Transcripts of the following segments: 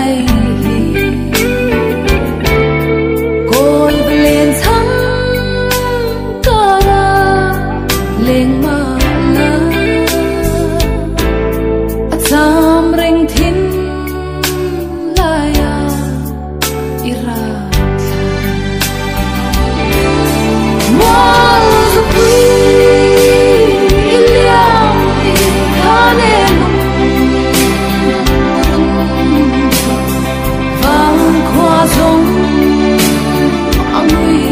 Mai hi kawl len chang kara leng ma la a cham reng thin laya ira mual zu pui iliam ni khane vang khoa zong angui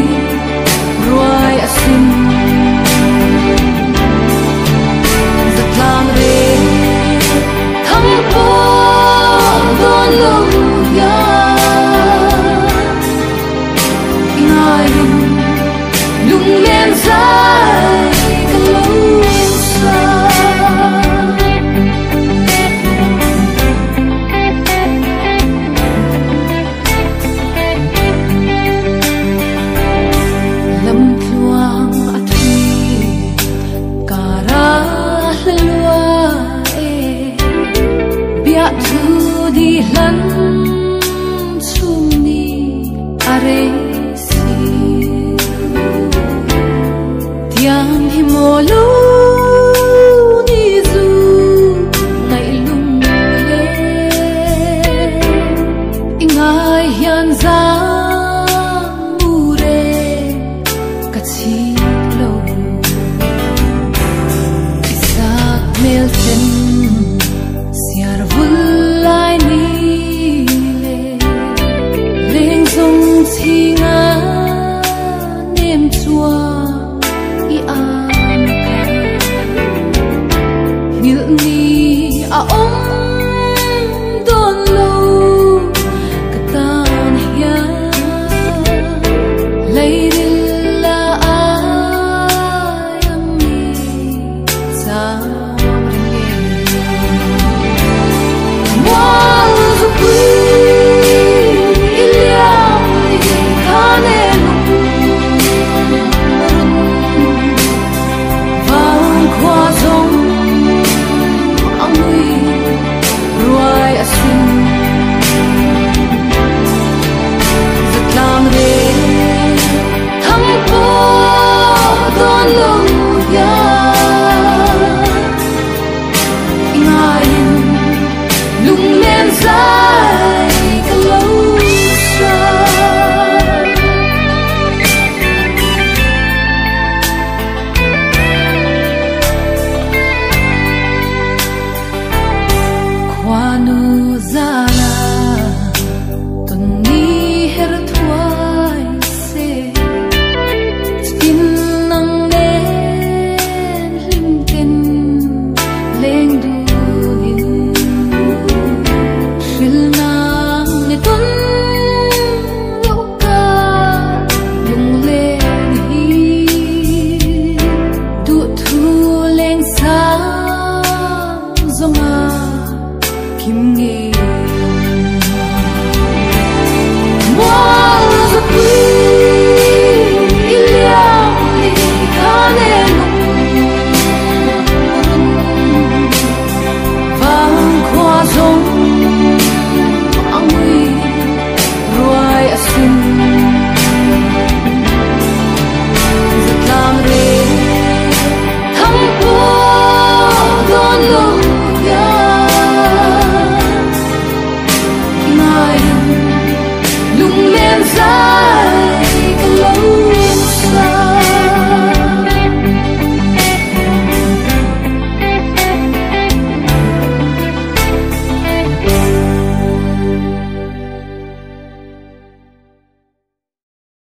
ruai asin zatlang re thang po don lo ya ngai lung len zai ka lo sa. Lam tluang a thui kara hlua e bia thu di lan chung ni are si tiang hi mo lo ni zu ngai lung le ingai hian za mu re ka chi lo isak mel ten siar vul lai ni le leng song chi nga nem chua i an ka ngil ni a om don lo ka tan hian lấy la ai ang ni cham reng mual zu pui iliam ni khane lung vang khoa zong angui ruai asin zatlang re thang po don lo ya ngai lung len zai.